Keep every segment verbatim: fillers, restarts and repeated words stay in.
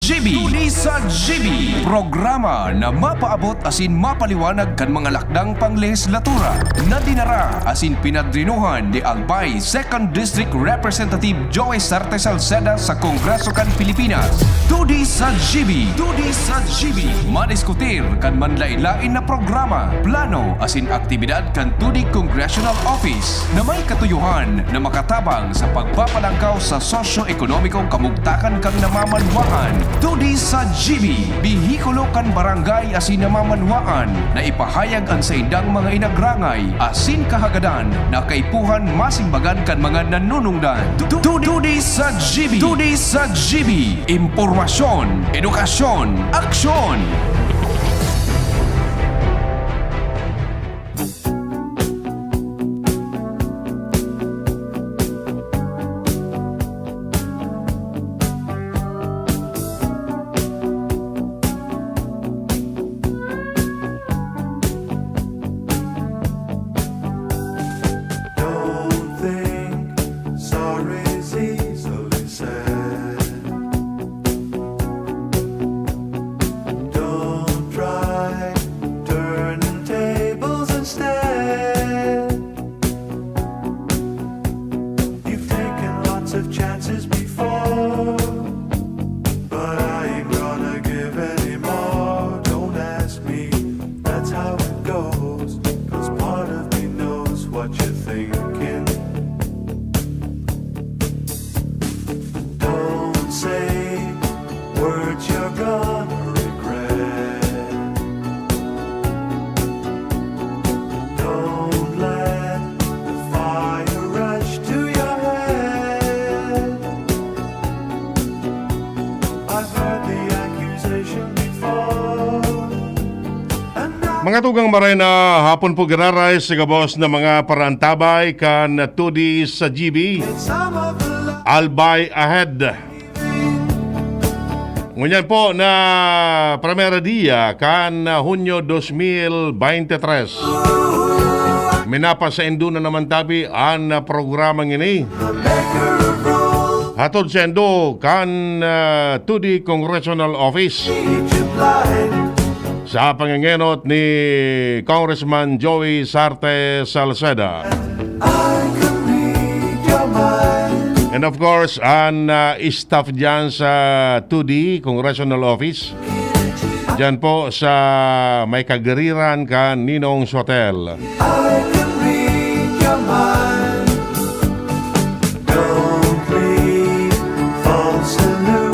G B. Tuni sa G B, programa na mapaabot asin mapaliwanag kan mga lakdang panglehislatura na dinara asin pinadrinuhan ni Albay Second District Representative Joey Sarte Salceda sa Kongreso kan Pilipinas. Tuni sa G B. Tuni sa G B. Madiskutir kan manlain-lain na programa, plano asin aktibidad kan Tuni Congressional Office na may katuyohan na makatabang sa pagpapalangkaw sa sosyo-ekonomikong kamugtakan kan namamanwaan. Tuni sa G B, behikulo kan barangay asin namamanwaan na ipahayag an saindang mga inagrangay asin kahagadan na kaipuhan masimbagan kan mga nanunungdan. Tu-, tu-, Tuni sa G B. Tuni sa G B. Impormasyon, edukasyon, aksyon. Don't think sorry's easily said. Don't try turning tables instead. You've taken lots of chances before, but I ain't gonna give any more. Don't ask me, that's how it goes. 'Cause part of me knows what you're thinking. Don't say words you're gonna regret. Don't let the fire rush to your head. I've heard the accusation before. Mga tugang, maray na hapon po, giraray sa gabos na mga paraantabay kan Tuni sa G B. Albay Ahead. Ngunyan po na primera dia kan Hunyo dos mil bente tres. Minapasaindo na naman tabi an programa ngini. Hatod saindo kan, ah, Tuni Congressional Office. Sa pangengenot ni Congressman Joey Sarte Salceda. And of course, an, ah, staff dyan sa Tuni Congressional Office. Dyan po sa may kagiriran kan Ninong's Hotel.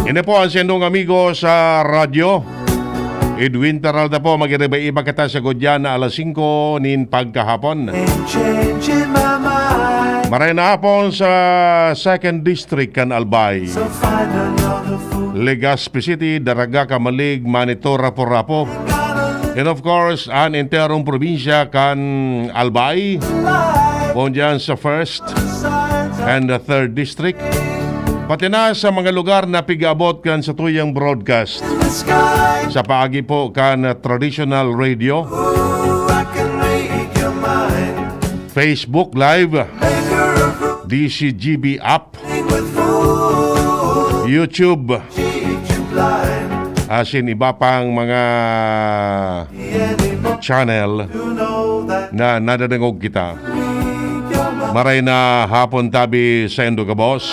Ini po ang sendong amigo sa radyo. Edwin Peralta po, magiriba-iba kita sa gudyan na alas singko nin pagkahapon. Maray na hapon sa Second District kan Albay. Legazpi City, Daraga, Camalig, Manito, Rapu-Rapu. And of course, an enterong probinsya kan Albay. Kung dyan sa First and the Third District. Pati na sa mga lugar na pig-aabot kan satuyang broadcast. Sa paagi po kan traditional radio, Facebook Live, D C G B app, YouTube, asin iba pang mga channel na nadadangog kita. Maray na hapon tabi saindo gabos.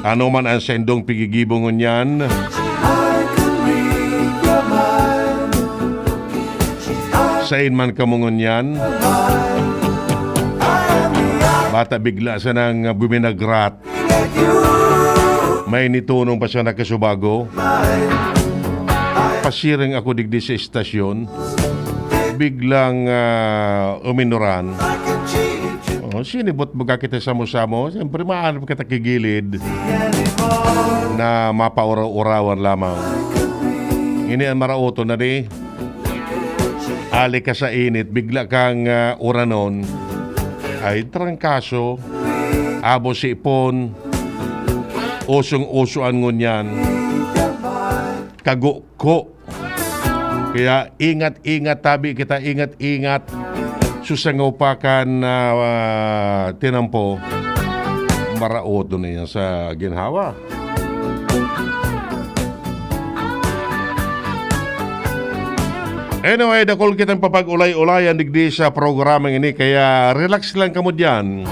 Ano man ang saindong pigigibo ngunyan, sain man kamo ngunyan, bata bigla sanang buminagrat. May nitunong pa siya nakasubago. Pasiring ako digdi sa estasyon. Biglang, ah, uminuran. Oh, sinibot baga kita samo-samo. Siyempre, maanap kita kigilid na mapauraw-urawan lamang. Ini ang maraoton na di. Ali ka sa init, bigla kang, ah, uranon. Ay, trangkaso. Abo sipon. Usong-uso an ngunyan. Kaguko. Kaya ingat-ingat tabi kita, ingat-ingat. Susangaw pa kan, ah, tinampo. Maraot na yan sa ginhawa. Anyway, dakul kitang papag-ulay-ulayan digdi sa programang ini, kaya relax lang kamo diyan.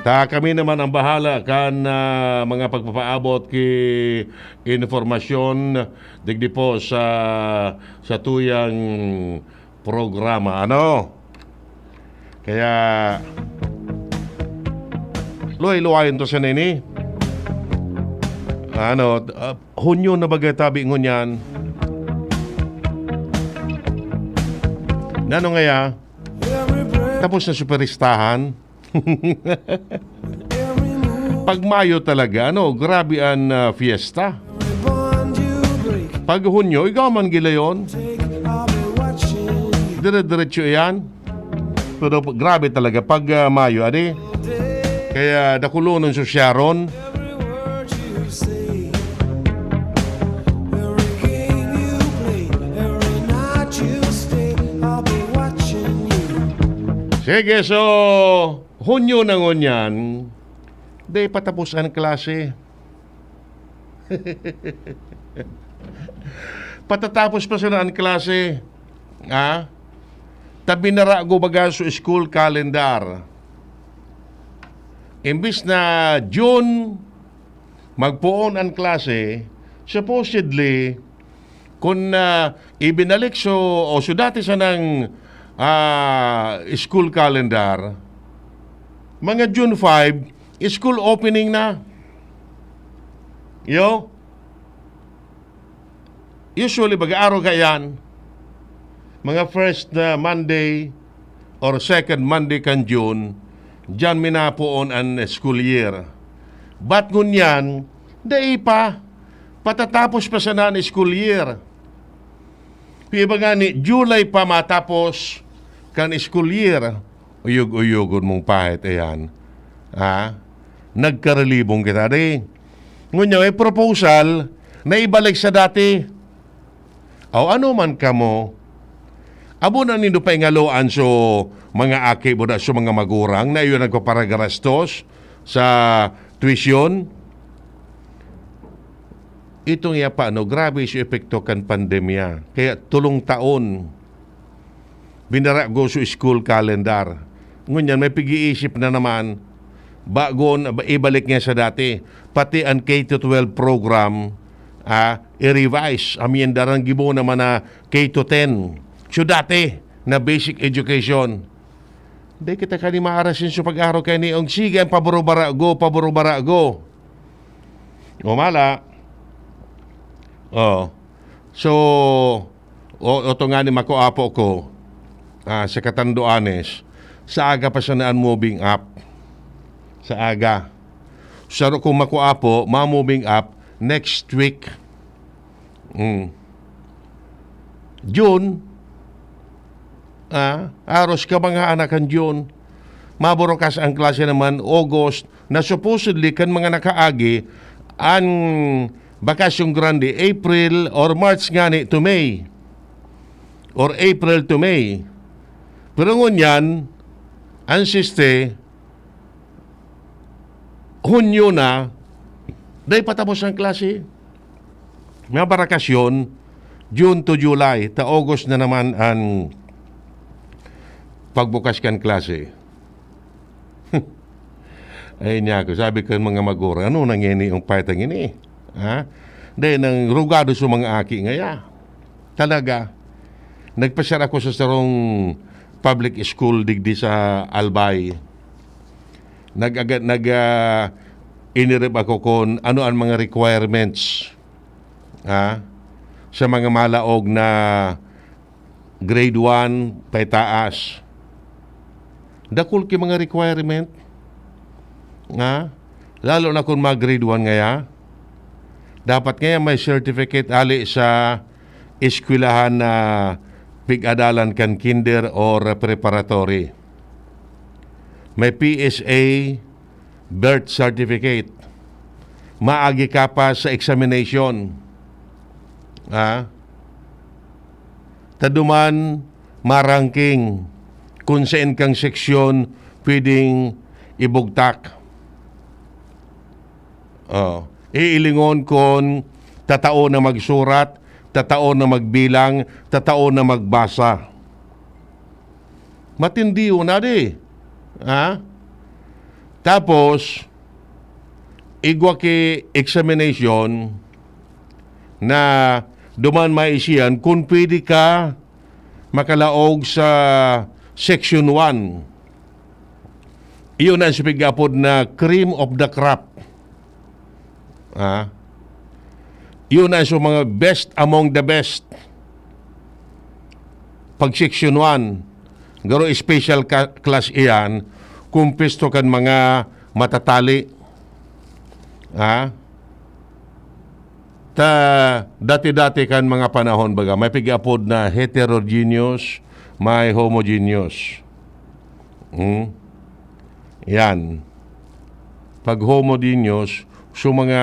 Ta kami naman ang bahala kan, ah, mga pagpapaabot ki informasyon digdi po sa, sa tuyang programa. Ano? Kaya, luway-luwayon to siya na ini. Ano, ah, Hunyo na bagay tabi ngunyan. Nano ngaya? Tapos na superestahan. Pag Mayo talaga, ano, grabe ang, ah, fiesta. Pag Hunyo, ikaw man gilayon. Dire-diretso iyan. Pero p-, grabe talaga pag, ah, Mayo, adi. Kaya dakulonon sa Sharon. Sige, so, Hunyo na ngunyan, di patapos ang klase. Patatapos pa sana an klase. Ha? Ta binarago baga so school calendar. Imbis na June, magpoon an klase, supposedly, kun, ah, ibinalik so, o so dati sanang, ah, school calendar, mga June five, school opening na. Yo? Usually, baga araw kaiyan, mga first na Monday or second Monday kan June, diyan minapoon an school year. But ngunyan, dai pa. Patatapos pa sana an school year. Yung iba nga ni, July pa matapos kan school year. Uyog-uyogon mong pahit, ayan. Ha? Nagkarelibong kita, di? Ngunyan, may proposal na ibalik sa dati. O ano man kamo, abo na nindo paingaloan so mga aki mo na so mga magurang na iyo nagpaparagarastos sa tuition? Itong iya pa, ano, grabe so epekto kan pandemya. Kaya tulong taon, binarago so school calendar. Ngunyan, may pig-iisip na naman, bago na, ibalik niya sa dati. Pati ang K to twelve program, ah, i-revise. Amyenda rang gibo naman na K to ten. So, dati na basic education. Di kita kani maarasin sa pag-araw kaya ni Ong sige ang paburo-barago, paburo-barago. O, mala. Oh. So, o, oto nga ni makuapo ko, ah, sa Catanduanes, sa aga pa siya na ang moving up. Sa aga. Saro kong makuapo, ma-moving up next week. Mm. June, ah, aros ka mga anak kan June. Maburukas ang klase naman, August, na supposedly kan mga nakaagi, ang Bakasyong Grande, April or March ngani to May. Or April to May. Pero ngunyan, ang siste, Hunyo na, dai patapos ang klase. Mga barakasyon, June to July, ta August na naman ang pagbukas kan klase. Ay niya ako, sabi ko mga magurang, ano nang ini yung pahitang ini? Ha? Dahil nang rugado sa mga aki ngaya. Talaga. Nagpasyar ako sa sarong public school digdi sa Albay. Nag-, aga-, nag-, ah, inirib ako kung ano ang mga requirements, ha, sa mga malaog na grade one paitaas. Dakul ki mga requirement, ha? Lalo na kung mga grade one ngaya. Dapat ngaya may certificate ali sa eskwelahan na pig-adalan kan kinder or preparatory. May P S A birth certificate. Maagi ka pa sa examination. Ha? Ta duman, ma-ranking kung saen kang seksyon pwedeng ibugtak. Oh, iilingon kon tatao na magsurat, tatao na magbilang, tatao na magbasa. Matindi yun, adi. Ha? Tapos, igwa ki examination na duman maisihan kung pwede ka makalaog sa Section one. Iyon ang sipig apod na cream of the crop. Ah. Iyon ang sa mga best among the best. Pag Section one, garo special ka-, class iyan, kumpisto kan mga matatali. Ah. Ta, dati-dati kan mga panahon, baga, may pig-apod na heterogeneous, may homogeneous. Hmm? Yan. Pag homogeneous, so mga,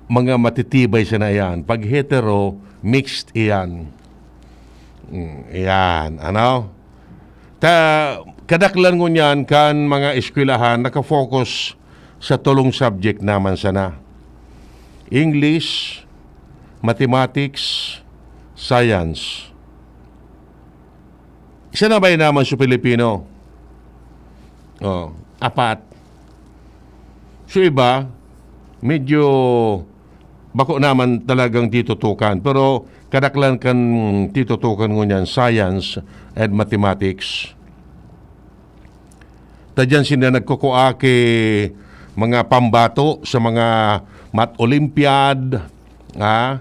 mga matitibay sana yan. Pag hetero, mixed iyan. Hmm, yan. Ano? Ta, kadaklan ngunyan kan mga eskwelahan nakafocus sa tolong subject naman sana. English, mathematics, science. Isa na ba yun naman sa Pilipino? Oh, apat. So iba, medyo bako naman talagang titutukan. Pero kadaklan kan titutukan ngunyan, science and mathematics. Ta diyan sila nagkukua ki mga pambato sa mga math olympiad, ha?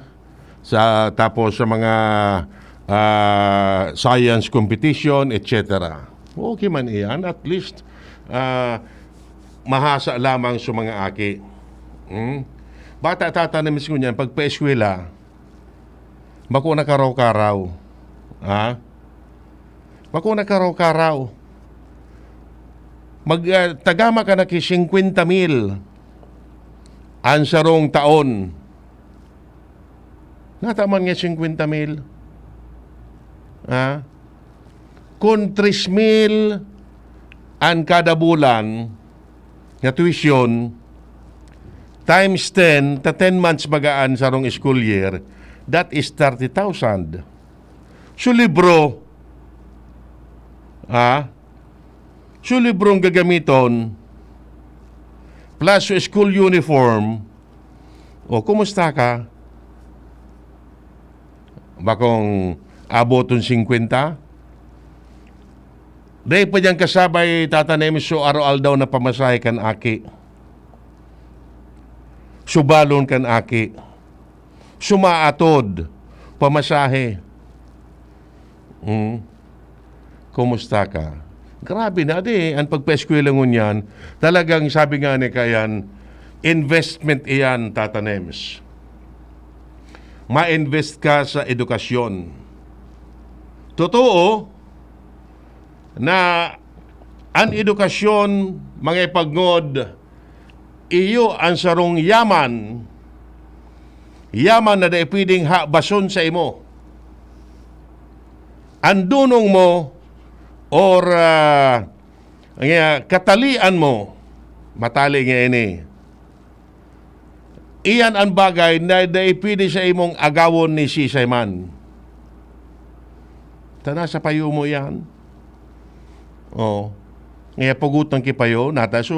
Sa, tapos sa mga, ah, science competition, et cetera. Okay man iyan, at least, ah, mahasa lamang sa mga aki. Hmm? Bata tatanim sa ngunyan, pagpaeskwela, bako na karaw-karaw. Ha? Bako na karaw-karaw. Mag, ah, tagama ka na ki singkwenta mil an sarong taon. Nataman nga singkwenta mil. Ha? Kun tres mil an kada bulan nga tuition, times ten, ta ten months baga an sarong school year, that is thirty thousand. So, libro, ha? So, librong gagamiton, plus so school uniform. O, kumusta ka? Bakong aboton singkwenta? Dai pa diyan kasabay, Tata Nemes, so araw-aldaw na pamasahe kan aki. Subalon kan aki. Sumaatod, pamasahe. Hmm. Kumusta ka? Grabe na, di, ang pagpaeskwela ngunyan, talagang sabi nga ni Kayan, investment iyan, Tata Nems. Ma-invest ka sa edukasyon. Totoo na an edukasyon, mga ipagngod, iyo an sarong yaman, yaman na dai pwedeng habason sa imo. An dunong mo or, ah, nga katalian mo, matali nga ini. Iyan an bagay na dai pwede sa imong agawon ni sisay man. Ta nasa payo mo iyan. Oh. Nga pagutang ki payo, nata, so,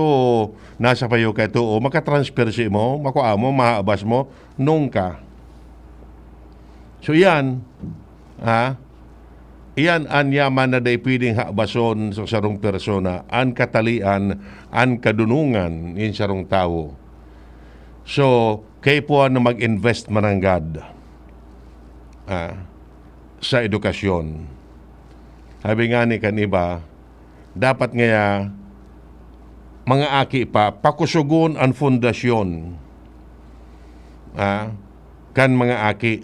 nasa payo ka ito, o makatransfer sa imo, makua mo, mahabas mo, nungka. So, iyan, ha? Iyan an yaman na dai pwedeng habason sa sarong persona, an katalian, an kadunongan nin sarong tawo. So, kaipuhan na mag-invest mananggad, ah, sa edukasyon. Sabi nga ni kan iba, dapat ngaya, mga aki pa, pakusugon an pundasyon, ah, kan mga aki.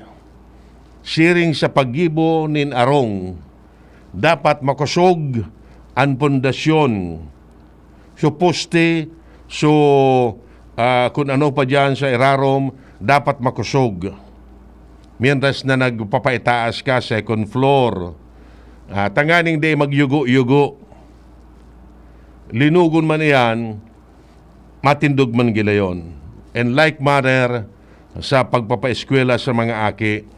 Siring sa paggibo nin arong, dapat makosog an pundasyon. So, poste, so, ah, kun ano pa diyan sa irarom, dapat makosog. Mientras na nagpapaitaas ka, second floor, ah, tanganing di magyugo-yugo. Linugon man iyan, matindog man gilayon. And like manner, sa pagpapaeskwela sa mga aki,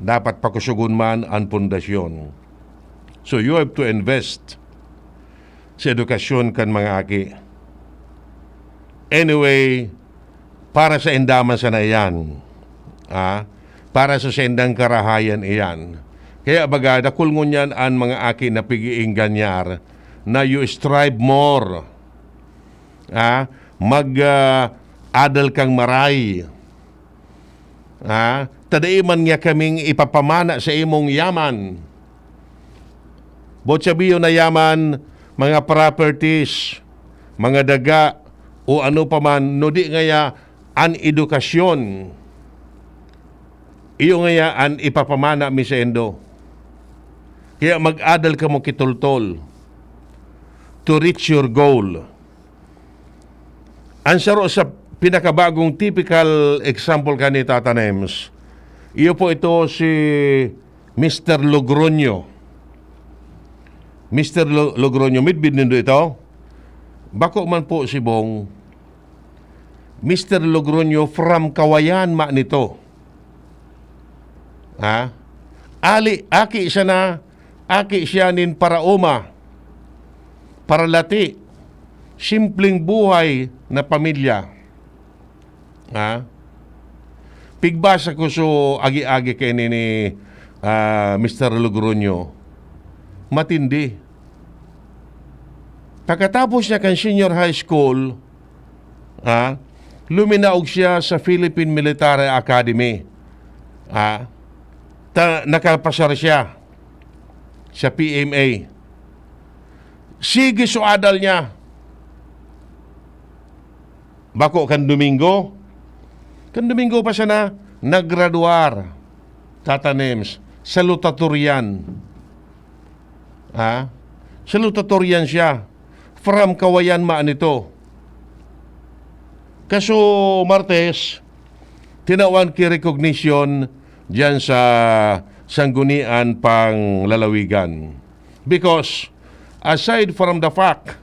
dapat pakusogon man an pundasyon. So, you have to invest sa edukasyon kan mga aki. Anyway, para sa inda man sana iyan. Ah, para sa saindang karahayan iyan. Kaya baga, dakul ngunyan an mga aki na pig-iingganyar na you strive more. Ah, mag, ah, adal kang maray. Ah, ta dai man niya kaming ipapamana sa imong yaman. Boot sabihon na yaman, mga properties, mga daga, o ano pa man, no di ngaya an edukasyon. Iyo ngaya an ipapamana mi saindo. Kaya mag-adal kamo kitultol to reach your goal. Ang saro sa pinakabagong typical example kan ni Tata Nems, iyo po ito si Mister Logroño. Mister Lo-, Logroño, midbid nindo ito? Bako man po si Bong. Mister Logroño from Kawayan ma nito. Ha? Ali, aki siya na, aki siya nin paraoma, paralati, simpleng buhay na pamilya. Ha? Pigbasa ko so agi-agi kay ni, ni, ah, Mister Logroño. Matindi. Pagkatapos niya kan senior high school, ah, luminaog siya sa Philippine Military Academy. Ah, ta-, nakapasar siya sa P M A. Sige so adal niya. Bako kan Domingo. Kan Domingo pa siya na naggraduar. Tata Nems, salutatorian. Ha? Salutatorian siya. From Kawayan ma nito. Kaso Martes, tinawan ki recognition diyan sa Sanggunian Panglalawigan. Because, aside from the fact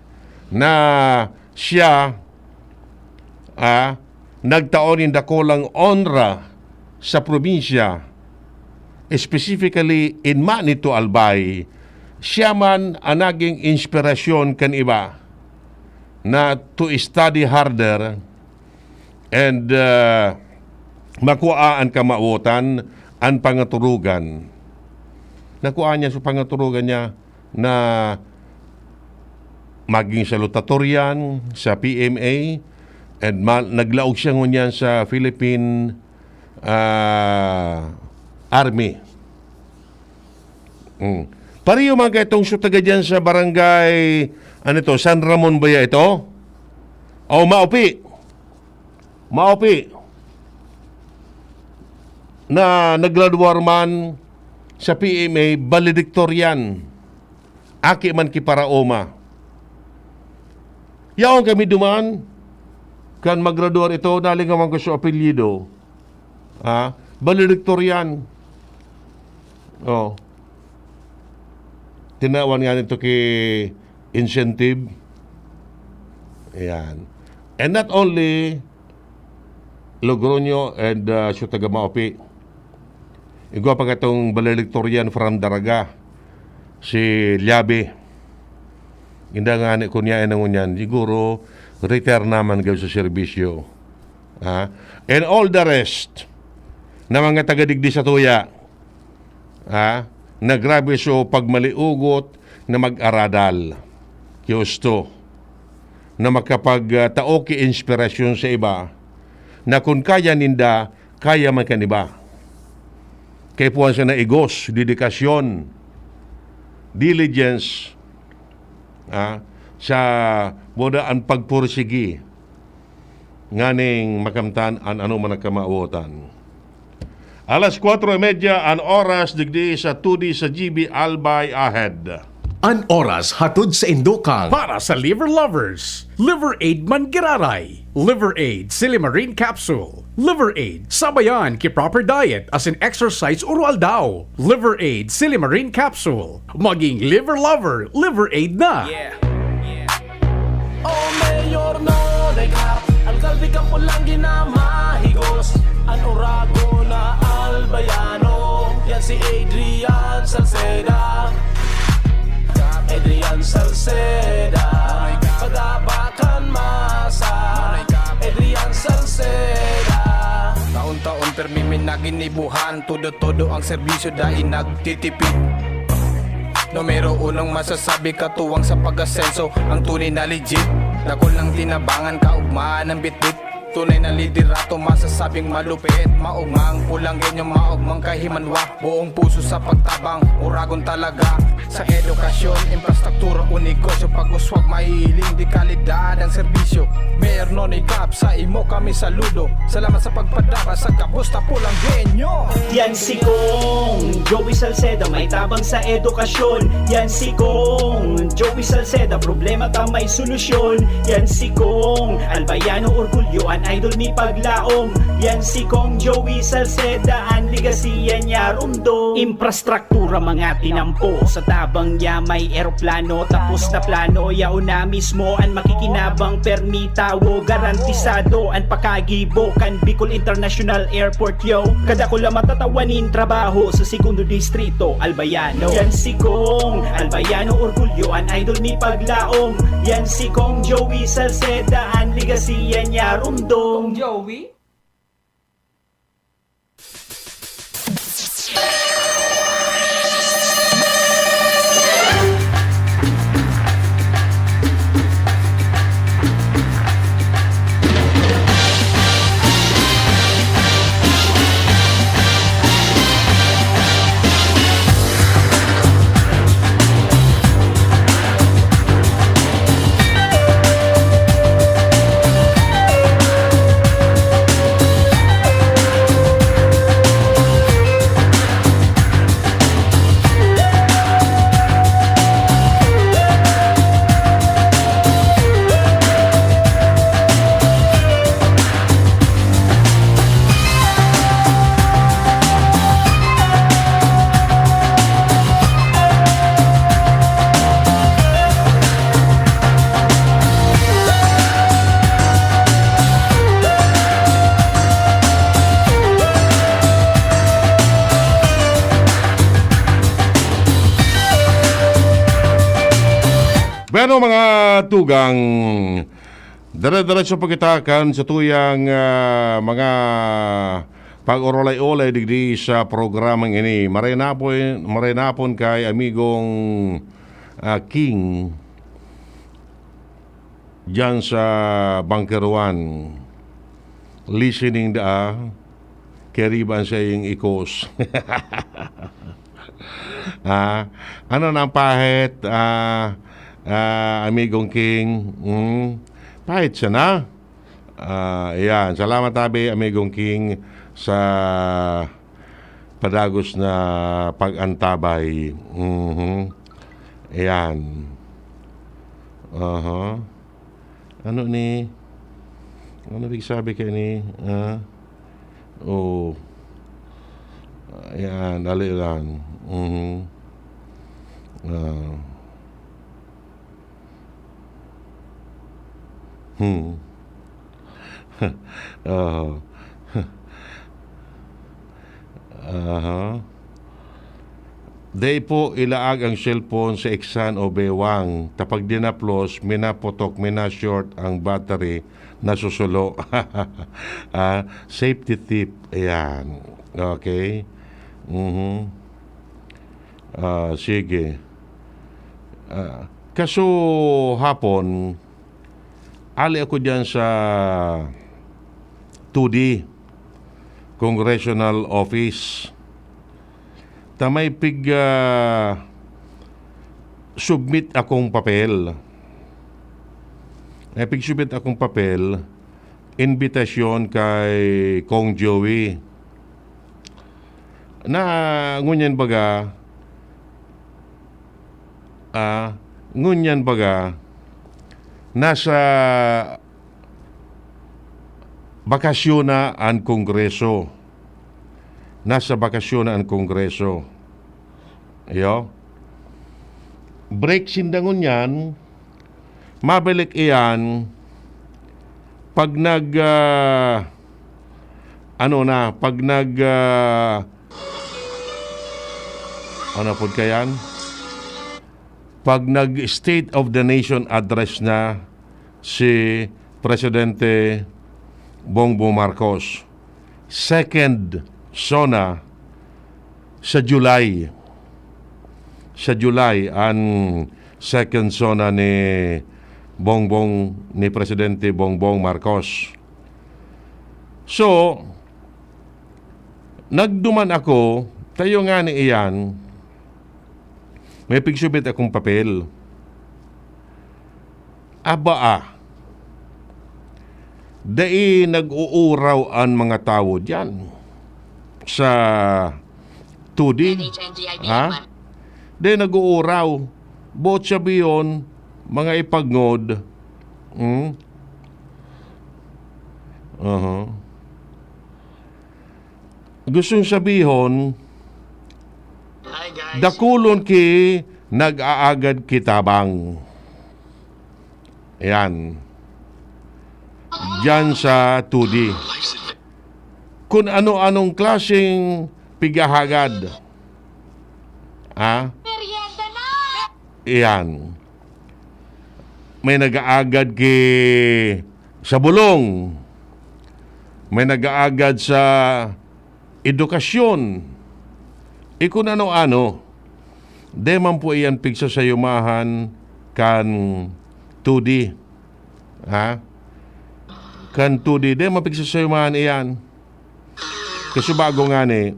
na siya, ah, nagtao nin dakulang onra sa probinsya, specifically in Manito, Albay, siya man ang naging inspirasyon kan iba na to study harder and, ah, makua an kamawotan, an pangaturugan. Nakua niya sa pangaturugan niya na maging salutatorian sa P M A, and ma-, naglaog siya ngunyan sa Philippine, ah, Army. Mm. Pareho man kay itong sutaga dyan sa barangay, ano ito, San Ramon ba ya ito? O, Maupi. Maupi. Na naggraduar man sa P M A valedictorian. Aki man ki paraoma. Yaon kami duman, kan maggraduar ito, nalingawan ko sa apelyido. Ha? Valedictorian. Oh. Tinawan nga nito ki incentive. Ayan. And not only Logroño and, uh, Siutagama Opi. Igwa pa katong valedictorian from Daraga, si Liabe. Inda nga ni kunya na ngunyan, siguro retire naman gab sa serbisyo. Ha? And all the rest na mga taga digdi sa tuya, ha? Na grabe so pagmaliugot na mag-aradal. Ki husto. Na makapag, ah, tao ki inspirasyon sa iba, na kun kaya ninda, kaya man kan iba. Kaipuhan sana igos, dedikasyon, diligence, ah, sa moda an pagpursigi nganing makamtan an anoman na kamawotan. Alas kwatro y media an oras digdi sa two D sa G B Albay Ahead. An oras hatod sa Indokang para sa liver lovers. Liver Aid man giraray. Liver Aid Silimarin Capsule. Liver Aid, sabayan ki proper diet asin exercise oro-aldaw. Liver Aid Silimarin Capsule. Maging liver lover, Liver Aid na! Yeah. Oh, Mayor Nodeng Cap, alkalde kan Pulang ginamahigos, an Oragon na Albayano. Adrian Salceda. Adrian Salceda. Padabakan masa. Adrian Salceda. Taon-taon permi mi naginibuhan, todo-todo ang serbisyo dai nagtitipid. Numero unong masasabi katuwang sa pag-asenso, ang tunay na legit. Dakul ng tinabangan, kaugmaan ng bitbit. Tunay na liderato, masasabing malupit. Maugmang pulanggenyo, maugmang kahimanwa. Buong puso sa pagtabang, uragon talaga. Sa edukasyon, infrastruktura o negosyo, pag-uswag, mahihiling de kalidad ang serbisyo. Mayor Nonny Cap, sa imo kami saludo. Salamat sa pagpadara sa gabos na pulanggenyo. Yan si Kong Joey Salceda, may tabang sa edukasyon. Yan si Kong Joey Salceda, problema ta may solusyon. Yan si Kong Albayano, orgulyo an idol mi paglaom. Yan si Kong Joey Salceda, an legacy yan niya rumdom. Infrastruktura, mga tinampo, sa tabang niya may eroplano. Tapos na plano, yaon na mismo an makikinabang. Permi tawo, garantisado an pakagibo kan Bicol International Airport, yo. Kadakula matatawa nin trabaho sa Segundo Distrito, Albayano. Yan si Kong Albayano, orgulyo an idol mi paglaom. Yan si Kong Joey Salceda, an legacy yan niya rumdom. Joey? Bueno, mga tugang, dire-diretso pa kita kan sa tuyang, ah, mga pag-orolay-olay digdi sa programang ini. Maray na po, maray na po kay amigong, ah, King diyan sa Bunker One. Listening da, kaya riba an saiyang ikos. Ah, ano na ang pahit, ah, ah, amigong King? Hmm? Pahit siya na? Ah, ayan. Salamat, tabi, amigong King, sa padagos na pag-antabay. Mhm. Ayan. Aha. Ano ni? Ano ibig sabi kaya ni? Ah? Oh. Ayan, dali lang. Mhm. Ah. Hmm. Oo. Aha. Dai po ilaag ang cellphone sa eksan o bewang. Ta pag dinaplos, minaputok, mina-short ang battery, nasusulo. Ah, safety tip. Ayan. Okay. Mhm. Ah, sige. Ah, kaso hapon, ali ako diyan sa two D Congressional Office. Ta may pig, ah, submit akong papel. May pig-submit akong papel, invitation kay Kong Joey. Na ngunyan baga, ah, ngunyan baga, nasa bakasyon na an Kongreso. Nasa bakasyon na an Kongreso. Iyo. Break sinda ngunyan, mabalik iyan pag nag, ah, ano na, pag nag, ah, Ano po kayan? Pag nag-State of the Nation Address na si Presidente Bongbong Marcos, second SONA sa July. Sa July, ang second SONA ni Bongbong, ni Presidente Bongbong Marcos. So, nagduman ako, tayo nga ni iyan, may pigsubit akong papel. Aba, ah. Dai nag-uuraw an mga tawo diyan sa two D. Ha? Dai nag-uuraw. Boot sabihon, mga ipagngod. Hmm? Aha. Gustong sabihon, dakulon ki nag-aagad ki tabang. Ayan. Diyan sa two D. Kung ano-anong klaseng pighahagad. Ha? Merienda na! Ayan. May nag-aagad ki sa bulong. May nag-aagad sa edukasyon. E kung ano-ano. Di man po iyan pigsasayumahan kan two D. Ha? Kan two D. Di man pigsasayumahan iyan. Kasubago ngani,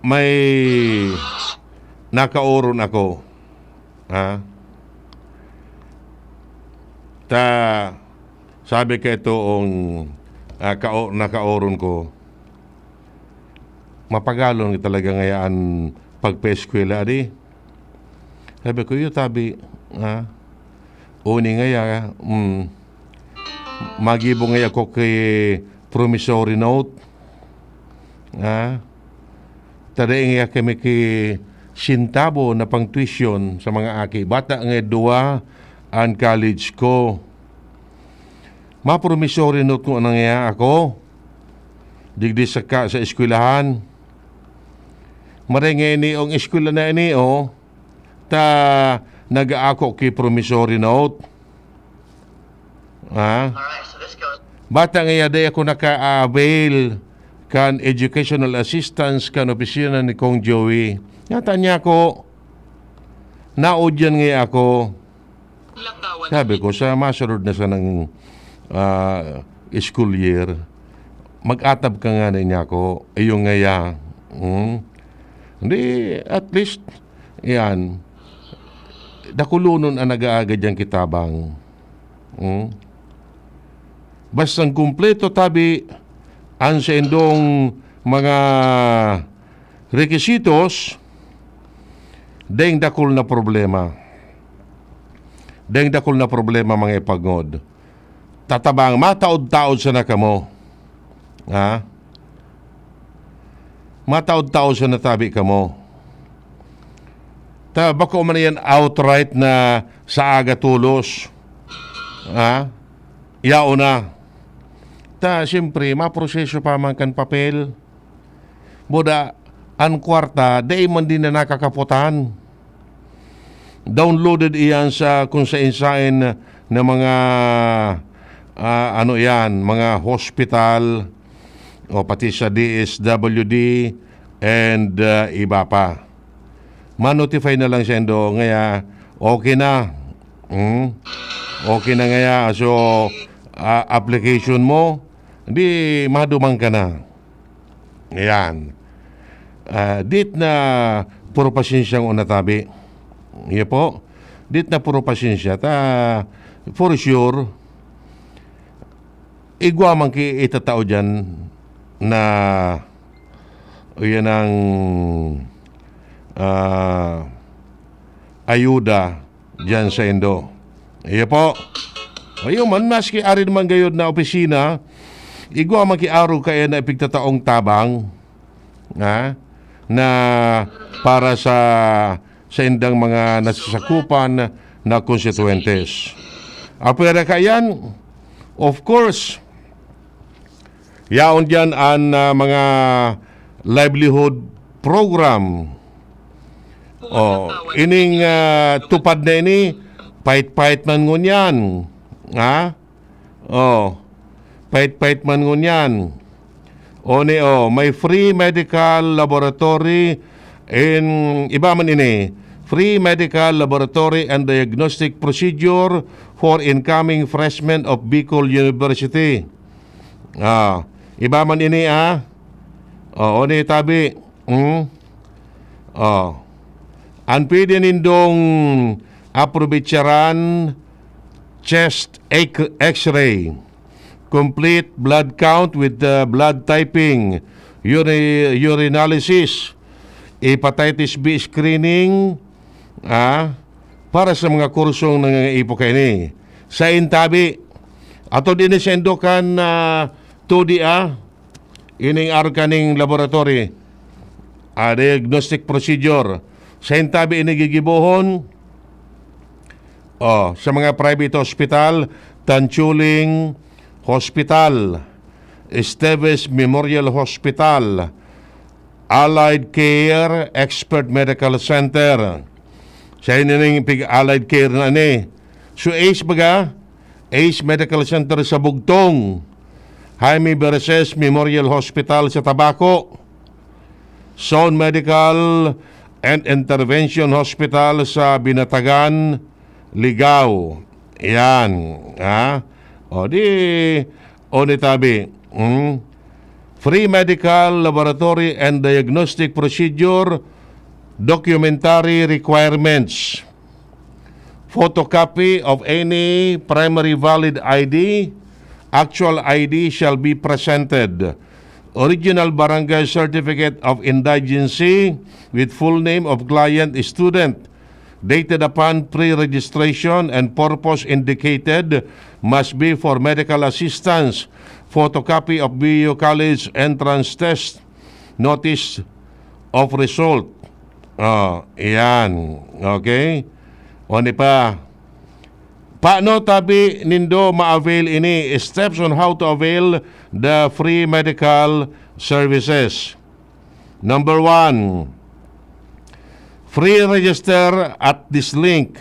may nakaoron ako. Ha? Ta, sabi ka itong, ah, kao-, nakaoron ko, mapagalon talaga ngaya an pagpaeskwela, di? Sabi ko, "Iyo, tabi, ha? Uni ngaya, mm, magibo ngaya ako ki promissory note." Ha? Ta dai ngaya kami ki sintabo na pang-tuition sa mga aki. Bata nga duwa an college ko. Ma-promissory note ko na ngaya ako. Digdi saka sa eskwelahan. Maray nga ini ang eskwela na ini, oh. Ta nag-aako ki promissory note. Ha? Bata ngaya, dai ako naka-avail kan educational assistance kan opisina ni Kong Joey. Yata niya ako, naudyan ngaya ako. Sabi ko, sa masunod na sanang, ah, school year, mag-atab ka ngani niya ako. Iyo ngaya. Hmm? Hindi, at least, yan. Dakulonon an nag-aagad dyan ki tabang. Hmm? Bastang kumpleto tabi an saindong mga requisitos, daing dakul na problema. Daing dakul na problema, mga ipagngod. Tatabang, mataod-taod sana kamo. Ha? Mataod-taod sana tabi kamo. Ta, bako man yan outright na sa aga tolos. Ha? Yaon na. Ta, siyempre, maproseso pa man kan papel. Buda, an kwarta, dai man din na nakakaputan. Downloaded iyan sa kung sain-sain na mga, ah, ano iyan, mga hospital, o pati sa D S W D, and, ah, iba pa. Ma-notify na lang siya, Indo, ngaya, okay na. Hmm? Okay na ngaya. So, ah, application mo, di maduman ka na. Ayan. Ah, dit na puro pasensyang unatabi. Iya po. Dit na puro pasensya. Ta, for sure, igwa man ki itatao dyan na, yan ang, ah, ayuda dyan sa Indo. Iya po. Ayun man, maski ari naman gayod na opisina, igwa man ki arog kaya na ipigtataong tabang, ha, na para sa, sa indang mga nasasakupan na konstituyentes. Apwera kayan, of course, yaon diyan an, ah, mga livelihood program. Oh, ining, ah, tupad na ini, pait-pait man ngunyan. Ha? Oh, pait-pait man ngunyan. O ni, oh, may free medical laboratory in, iba man ini, free medical laboratory and diagnostic procedure for incoming freshmen of Bicol University. Ah, iba man ini, ah. Oh, o ni, tabi. Hmm? Oh. Ang pwede nindong aprobetsaran, chest x-, x-ray, complete blood count with the blood typing, uri-, urinalysis, hepatitis B screening, ah, para sa mga kursong nangangaipo kaini. Sa intabi, ato din sa Indokan, ah, two D, ah, ining arkaning laboratory, ah, diagnostic procedure. Sa intabi ini gigibohon, oh, sa mga private hospital, Tanchuling Hospital, Esteves Memorial Hospital, Allied Care Expert Medical Center. Sa ining pig Allied Care na ni. So, ace baga, ace Medical Center sa Bugtong, Jaime Verces Memorial Hospital sa Tabaco, Sound Medical and Intervention Hospital sa Binatagan, Ligao. Yan. Ha? O di, o ni tabi. Hmm? Free medical, laboratory, and diagnostic procedure, documentary requirements. Photocopy of any primary valid I D, actual I D shall be presented. Original barangay certificate of indigency with full name of client, student, dated upon pre-registration and purpose indicated must be for medical assistance. Photocopy of B U College entrance test, notice of result. Ah, iyan. Okay? O ni pa. Paano tabi nindo ma-avail ini? Steps on how to avail the free medical services. Number one, free register at this link,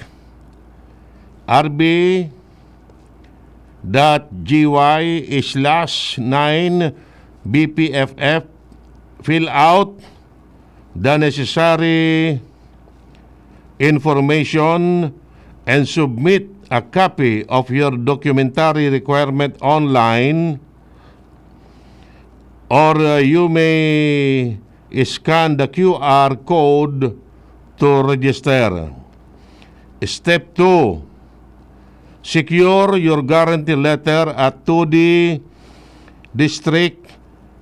R B dot G Y slash nine B P F F. Fill out the necessary information and submit a copy of your documentary requirement online, or, uh, you may scan the Q R code to register. Step two, secure your guarantee letter at two D District,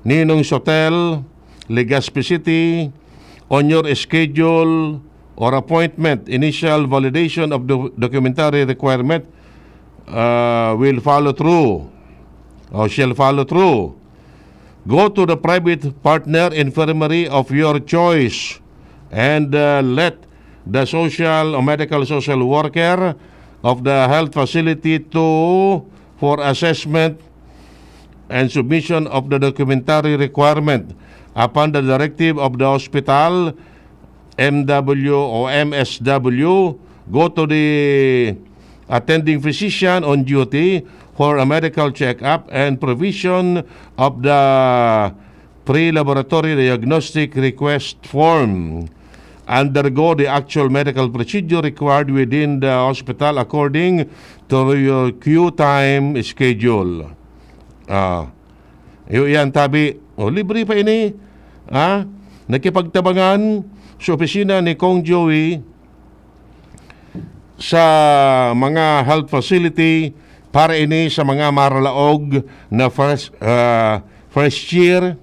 Ninong's Hotel, Legazpi City, on your schedule or appointment. Initial validation of the documentary requirement, uh, will follow through or shall follow through. Go to the private partner infirmary of your choice and, uh, let the social or medical social worker of the health facility to for assessment and submission of the documentary requirement. Upon the directive of the hospital, M W o M S W, go to the attending physician on duty for a medical checkup and provision of the pre-laboratory diagnostic request form. Undergo the actual medical procedure required within the hospital according to your queue time schedule. Ah, iyo yan, tabi. O, libre pa ini. Ha? Nakipagtabangan sa opisina ni Kong Joey sa mga health facility para ini sa mga maralaog na first, ah, first year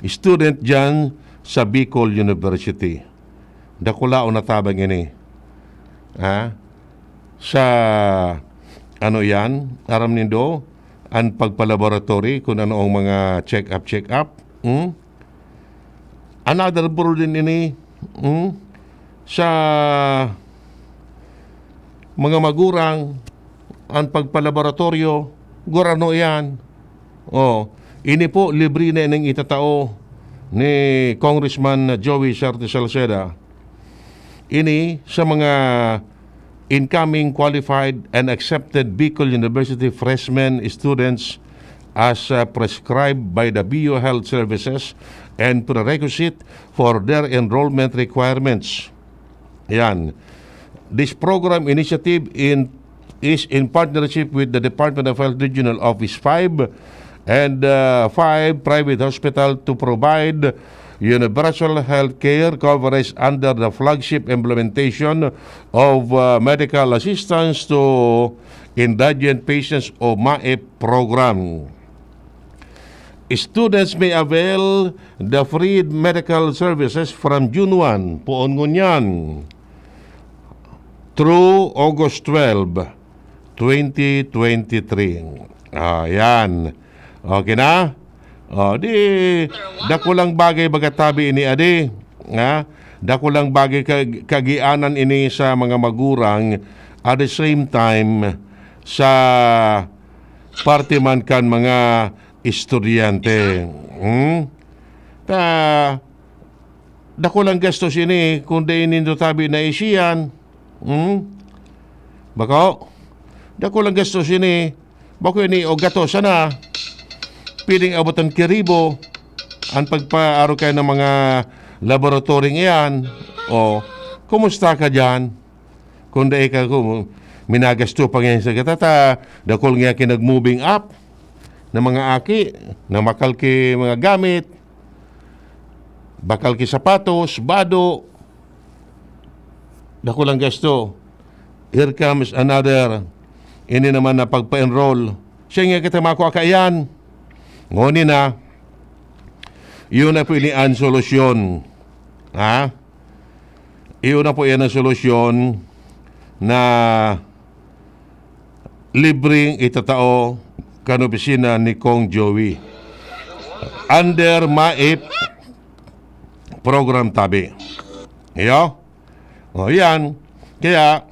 student dyan sa Bicol University. Dakula o natabang ini. Ha? Sa, ano yan? Aram nindo? Ang pagpalaboratory, kung ano ang mga check-up, check-up. Hmm? Another burden ini. Hmm? Sa mga magurang, ang pagpalaboratoryo, gurano yan. Oh, ini po, libre na ining itatao. ni Congressman Joey Sarte Salceda, ini sa mga incoming qualified and accepted Bicol University freshmen students as, uh, prescribed by the B U Health Services and prerequisite for their enrollment requirements. Yan. This program initiative in, is in partnership with the Department of Health Regional Office five and, uh, five private hospital to provide universal health care coverage under the flagship implementation of, uh, medical assistance to indigent patients o MAIP program. Students may avail the free medical services from June one, poon ngunyan, through August twelve, twenty twenty-three. Ayan. Okay na? O, di, dakulang bagay baga tabi ini, adi. Ha? Dakulang bagay ka-, kagianan ini sa mga magurang, at the same time, sa parte man kan mga estudyante. Hmm? Ta, dakulang gastos ini kung dai nindo tabi na isiyan. Hmm? Bako? Dakulang gastos ini. Bako ini o gato sana. Piling abutan ki ribo an pagpaaro kayo ng mga laboratory iyan. O, kumusta ka diyan? Kung dai ka, kung minagasto pa ngayon sa gatata, dakul nga kinag-moving up na mga aki, na makal ki mga gamit, bakal ki sapatos, bado, dakulang gasto. Here comes another, ini naman na pagpa-enroll. Siya nga kita makua kaiyan. Ngoni na, yun na po ini an solusyon. Ha? Iyon na po yan ang solusyon na libreng itatao kan opisina ni Kong Joey. Under MAIP program tabi. Iyo? O, yan. Kaya,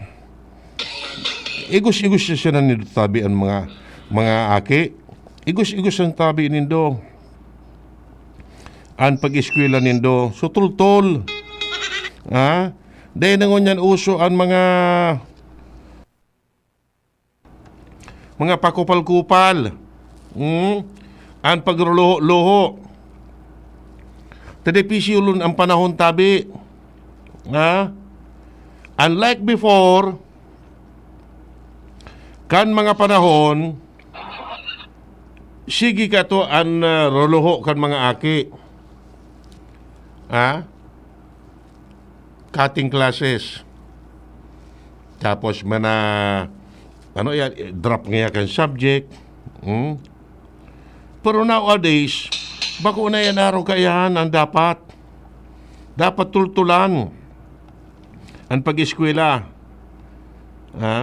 igos-igos siya siya nindo tabi ang mga, mga aki. Igos-igos ang tabi nindo. An pag-eskwela nindo. So, tultol. Ha? Dahil na ngunyan uso ang mga, mga pakupal-kupal. Hmm? Ang pagluho-luho. Tadipisyulon ang panahon tabi. Ha? Unlike before, kan mga panahon, sige ka to an, ah, ruluho kan mga aki. Ha? Cutting classes. Tapos mana, ano yan, drop nga kan subject. Hmm? Pero nowadays, bako na yan araw kaiyan ang dapat. Dapat tultulan ang pag-eskwela. Ha?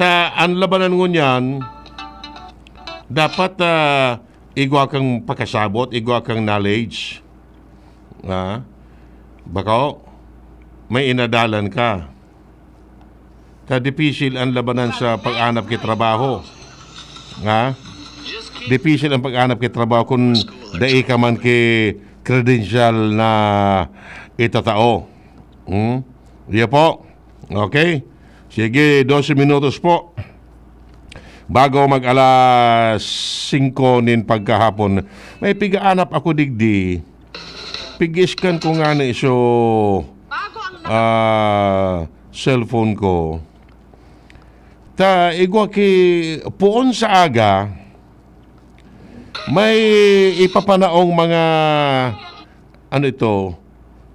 Ta, ang labanan ngunyan, dapat, ah, igwa kang pakasabot, igwa kang knowledge. Ha? Bako, may inadalan ka. Ta dipisil ang labanan sa pag-anap ki trabaho. Ha? Dipisil ang pag-anap ki trabaho kung dai ka man ki credential na itatao. Hmm? Iya po. Okay? Sige, dose minutos po. Bago mag alas singko nin pagkahapon, may pigaanap ako digdi. Pig-scan ko ngani so, ah, cellphone ko. Ta igwa ki puon sa aga, may ipapanaong mga, ano ito,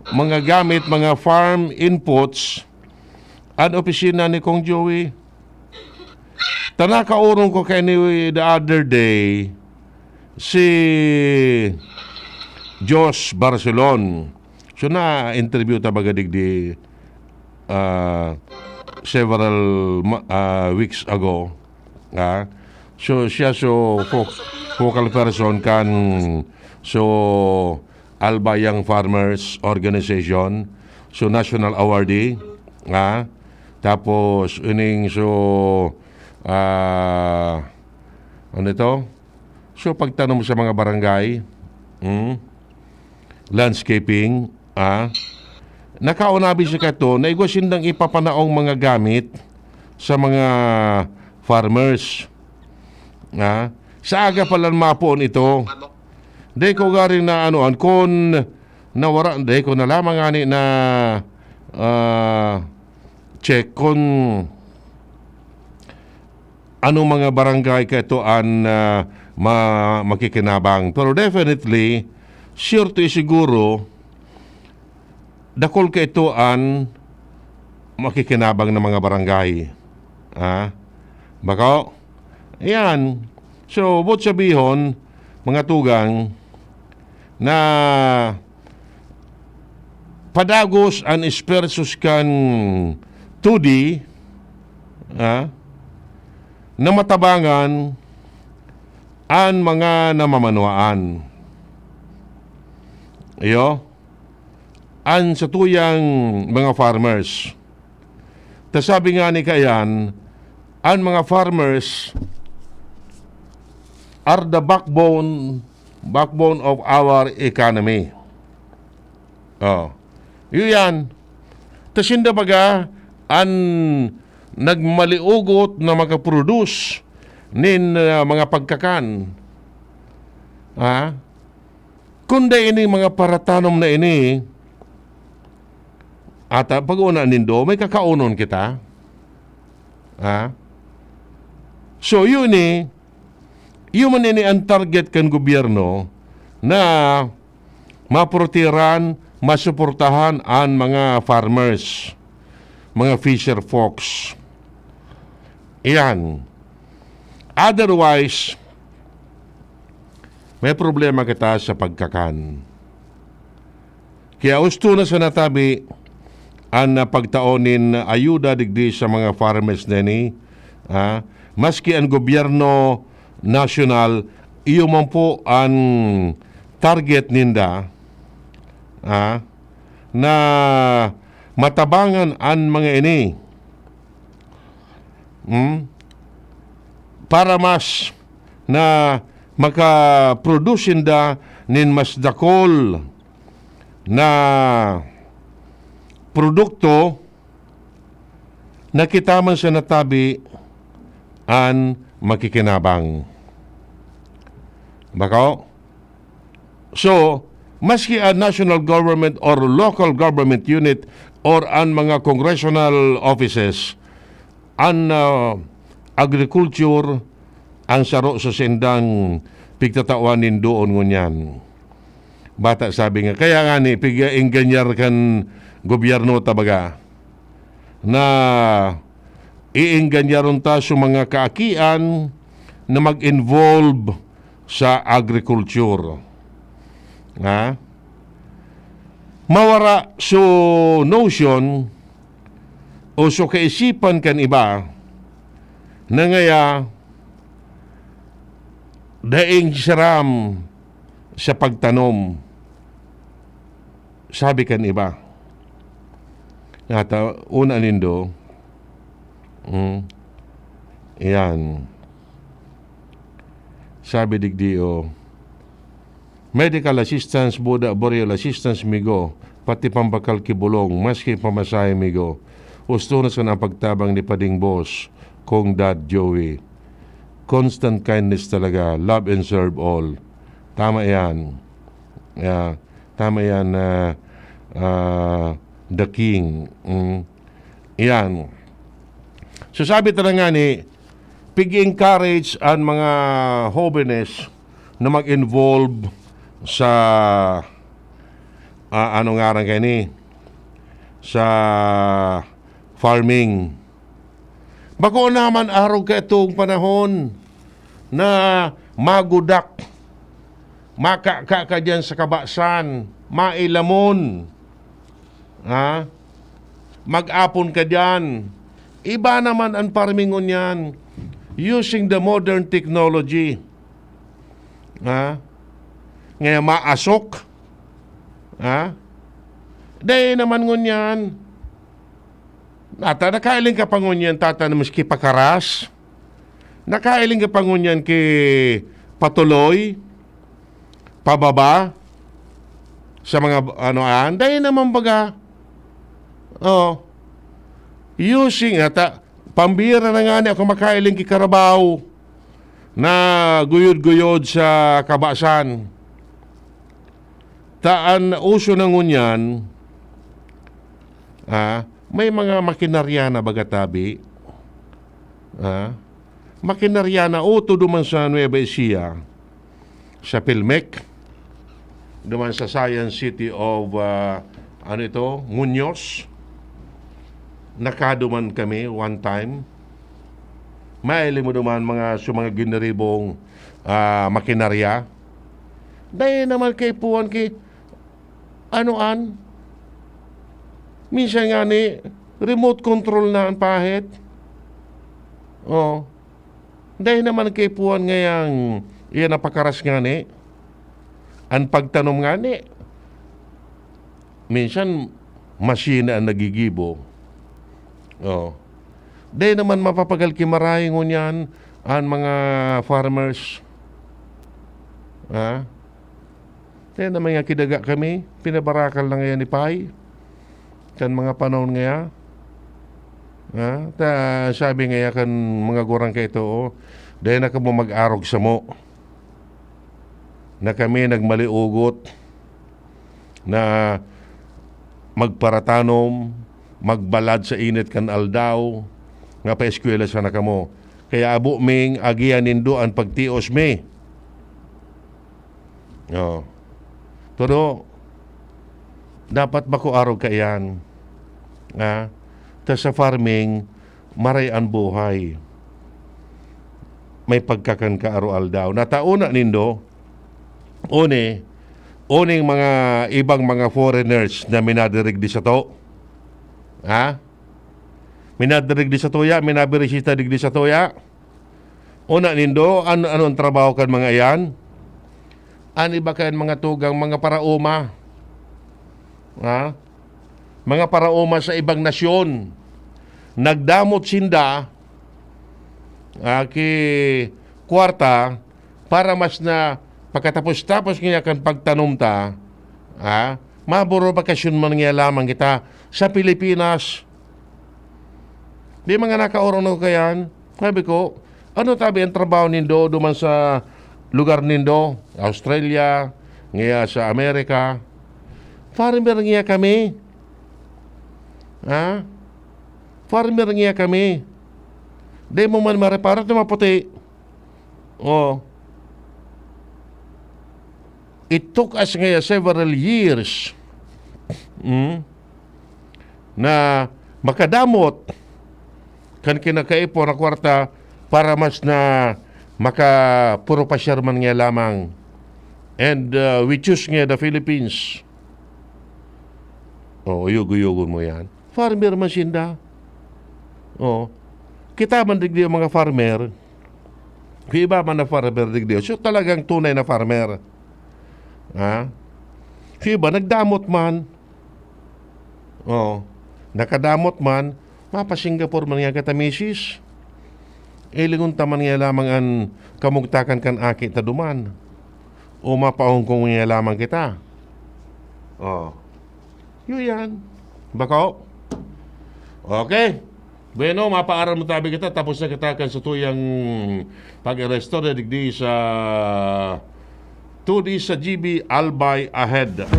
mga gamit, mga farm inputs, an opisina ni Kong Joey. Ta nakaorong ko kay ni the other day, si Josh Barcelon. So, na-interview ta baga digdi, ah, several ma-, ah, weeks ago. Ha? So, siya so fo-, focal person kan so Alba Young Farmers Organization. So, national awardee. Ha? Tapos, ining so, ah, ano ito? So, pagtanom sa mga barangay, hmm? landscaping, ah, nakaunabi siya kato na igwa sindang ipapanaong mga gamit sa mga farmers. Ah, sa aga pa lang mapoon ito. Dai ko garing na ano, an kun nawara, dai ko na lamang ani na, ah, check kun anong mga barangay kaito an, ah, ma-, makikinabang. Pero definitely, sure to siguro, dakul kaito an makikinabang na mga barangay. Ah, bako? Ayan. So, boot sabihon, mga tugang, na padagos an esfuerzos kan T U D I, ah, na matabangan an mga namamanwaan. Iyo, an satuyang mga farmers. Ta sabi nga ni kaiyan, an mga farmers are the backbone, backbone of our economy. Oh. Iyo yan. Ta sinda baga an nagmaliugot na makaproduce nin, ah, mga pagkakan. Ha? Kun dai ini mga paratanom na ini, ata pag-una nindo, may kakaunon kita. Ha? So, yun eh, yun man ini ang target kan gobyerno na maprotehiran, masuportahan an mga farmers, mga fisher folks. Iyan. Otherwise, may problema kita sa pagkakan. Kaya husto na sana tabi an, ah, pagtao nin ayuda digdi sa mga farmers na ini, ah, maski an gobyerno nasyonal, iyo man po an target ninda, ah, na matabangan an mga ini. Hmm? Para mas na makaproduce sinda nin mas dakul na produkto na kita man sa natabi an makikinabang. Bako? So, maski an national government or local government unit or an mga congressional offices, an, ah, agriculture, ang saro sa sindang pigtatawan nin doon ngunyan. Bata sabi nga, kaya nga ni, pig-engganyar kan gobyerno ta baga, na iengganyaron ta sa mga kaakian na mag-involve sa agriculture. Ha? Mawara so notion o so kaisipan kan iba na ngaya daing saram sa pagtanom, sabi kan iba. Nata, una nindo, mm, iyan. Sabi digdi, oh, medical assistance, buda, burial assistance, migo, pati pambakal ki bulong, maski pamasahe, migo. Husto na sana ang pagtabang ni Pading Boss, Kong Dad Joey. Constant kindness talaga. Love and serve all. Tama yan. Yeah. Tama yan, ah, ah, The King. Mm. Yan. So, sabi talaga ni, pig-encourage an mga hobenes na mag-involve sa, ah, ano ngaran kaini? Sa farming. Bako naman arog ka itong panahon na magudak, makaka ka diyan sa kabasan, mailamon. Ha? Mag-apon ka diyan. Iba naman ang farming ngunyan, using the modern technology. Ha? Ngaya maasok. Ha? Dai naman ngunyan. Ata, nakailing ka pa ngunyan, tata, na maski pakaras. Nakailing ka pa ngunyan ki patuloy, pababa. sa mga, ano, ah, dai naman baga. Oh. Using, ata, pambira na nga ni ako makailing ki Carabao na guyod-guyod sa kabasan. Ta an uso na ngunyan, ah, may mga makinarya na baga tabi. Ah, makinarya na, uto duman sa Nueva Ecija, sa Pilmec, duman sa Science City of, ah, ano ito, Muñoz. Nakaduman kami one time. Maili mo duman mga, sa mga giniribong, ah, makinarya. Dai naman kaipuhan ki, ano an? Minsan nga ni, remote control na an pahit. Oh. Dai naman kaipuhan ngayang iyan napakaras nga ni. An pagtanom nga ni, minsan, masina an nagigibo. Oh. Dai naman mapapagal ki maray ngunyan an mga farmers. Ha? Dai naman nga ki daga kami, pinabarakal na ngayan ni Pay. Kan mga panahon ngaya. Ha? Ta, sabi ngaya kan mga gurang kaito, oh, dai na kamo mag-arog samo. Na kami nagmaliugot na magparatanom, magbalad sa init kan aldaw, nga paeskwela sana kamo. Kaya abo ming agihan nindo an pagtios mi. Oh. Pero, dapat bako arog kaiyan. Ah, ta sa farming, maray an buhay. May pagkakan ka aro-aldaw. Nataon na nindo, oni, oning mga ibang mga foreigners na minadirigdi sato. Ha? Minadirigdi satuya, minabirisita digdi satuya. Ona nindo, an-, ano an trabaho kan mga iyan? An iba kan mga tugang, mga paraoma. Ha? Mga paraoma sa ibang nasyon. Nagdamot sinda, ah, ki kwarta para mas na pagkatapos-tapos niya kan pagtanom ta, ah, maboro bakasyon man niya lamang kita sa Pilipinas. Di mga nakaorong na ko kayan. Sabi ko, "Ano tabi ang trabaho nindo duman sa lugar nindo? Australia, ngiya sa Amerika?" "Farmer ngiya kami." Ha? "Farmer ngiya kami." Di mo man marepara, ito maputi. Oh. It took us ngayon several years, mm, na makadamot kan kinakaipon na kwarta para mas na maka-puro pasyar man nga lamang. And, uh, we choose nga the Philippines. Oh, uyog-uyogon mo yan. Farmer man sinda. Oh. Kita man digdi ang mga farmer. Yung iba man na farmer digdi. So, talagang tunay na farmer. Ha? Yung iba, nagdamot man. Oh. Nakadamot man. Mapa-Singapore man nga kita, misis. Ilingon ta man nga lamang an kamugtakan kan aki ta duman. O mapa-Hong Kong nga lamang kita. Oh. Yun yan. Bako? Okay. Bueno, mapaaram mo tabi kita. Tapos na kita kan sa tuyang pag-aresto na digdi sa two D sa G B Albay Ahead.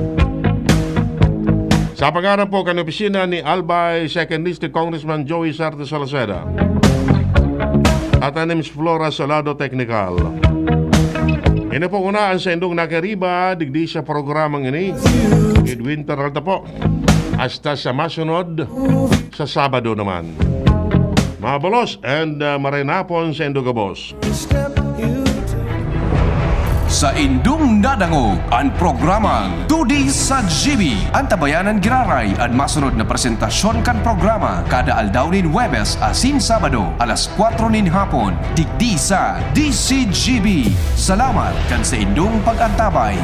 Sa pangaran po kan opisina ni Albay Second District Congressman Joey Sarte Salaceda at ni Miss Flora Salado Technical. Ini po una ang sa indong nakiriba digdi sa programang ini. Edwin Peralta po. Hasta sa masunod, sa Sabado naman. Mabulos and, uh, maray na hapon sa indo gabos. Sa indong nadangog an programang Tudi sa G B. Antabayanan giraray an masunod na presentasyon kan programa kada aldaw nin Huwebes asin Sabado, alas kwatro nin hapon, digdi sa D C G B. Salamat kan sa indong pag-antabay.